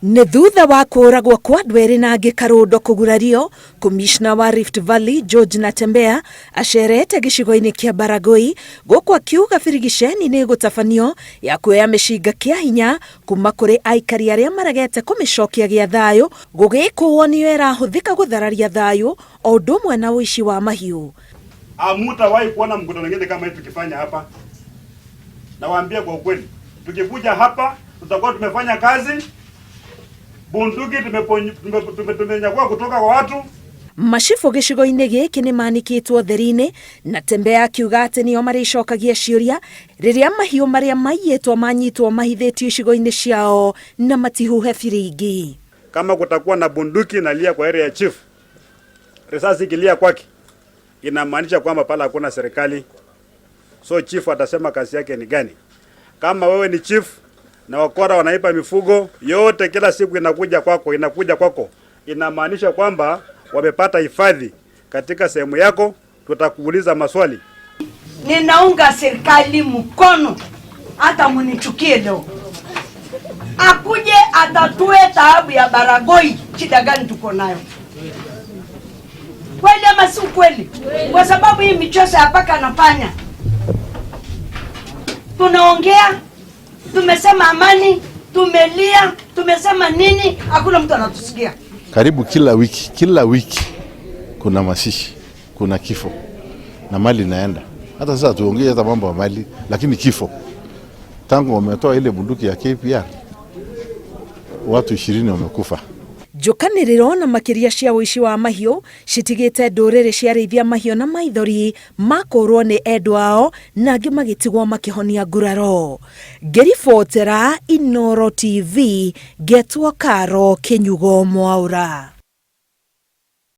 Nĩ thutha wa kũũragwo kwa andũ erĩ na angĩ Karũndo kũgurario, Commissioner wa Rift Valley George Natembeya acerete gĩcigo-inĩ kĩa Baragoi gũkũ akiuga birigiceni nĩ ĩgũtabanio ya kuoya mĩcinga kĩa hinya kuma kũrĩ aikari arĩa maregete kũmĩcokia gĩa thayũ gũgĩkũwo nĩyo ĩrahũthĩka gũthararia thayũ o ũndũ ũmwe na ũici wa mahiũ. Hamutawahi kuona mkutano mwingine kama hii tukifanya hapa. Nawaambia kwa ukweli, tukikuja hapa tutakuwa tumefanya kazi, bunduki tumenyakua kutoka kwa watu. Macibũ gĩcigo-inĩ gĩkĩ nĩ maanĩkĩtwo theri-inĩ Natembeya akiuga atĩ nĩo marĩcokagia ciũria rĩrĩa mahiũ marĩa maiyĩtwo manyitwo mahithĩtio icigo-inĩ ciao na matihuhe biringi. Kama kutakuwa na bunduki nalia kwa area ya chief, risasi ikilia kwake inamaanisha kwamba pale hakuna serikali. So chief atasema kazi yake ni gani? Kama wewe ni chief na wakora wanaiba mifugo yote kila siku inakuja kwako, inakuja kwako, inamaanisha kwamba wamepata hifadhi katika sehemu yako. Tutakuuliza maswali. Ninaunga serikali mkono, hata munichukie leo, akuje atatue taabu ya Baragoi. Shida gani tuko nayo? Kweli ama si kweli? Kwa sababu hii michezo ya paka anafanya, tunaongea, tumesema amani, tumelia, tumesema nini, hakuna mtu anatusikia. Karibu kila wiki, kila wiki kuna mazishi, kuna kifo na mali inaenda. Hata sasa tuongee hata mambo ya mali, lakini kifo tangu wametoa ile bunduki ya KPR watu 20 wamekufa. Njũkanĩrĩro na makĩria cia ũici wa mahiũ citigĩte ndũrĩrĩ ciarĩithia mahiũ na maithori makũrwo nĩ endwa ao na angĩ magĩtigwo makĩhonia nguraro. Ngĩribotera Inooro TV ngetwo Karo Kĩnyugo Mwaũra.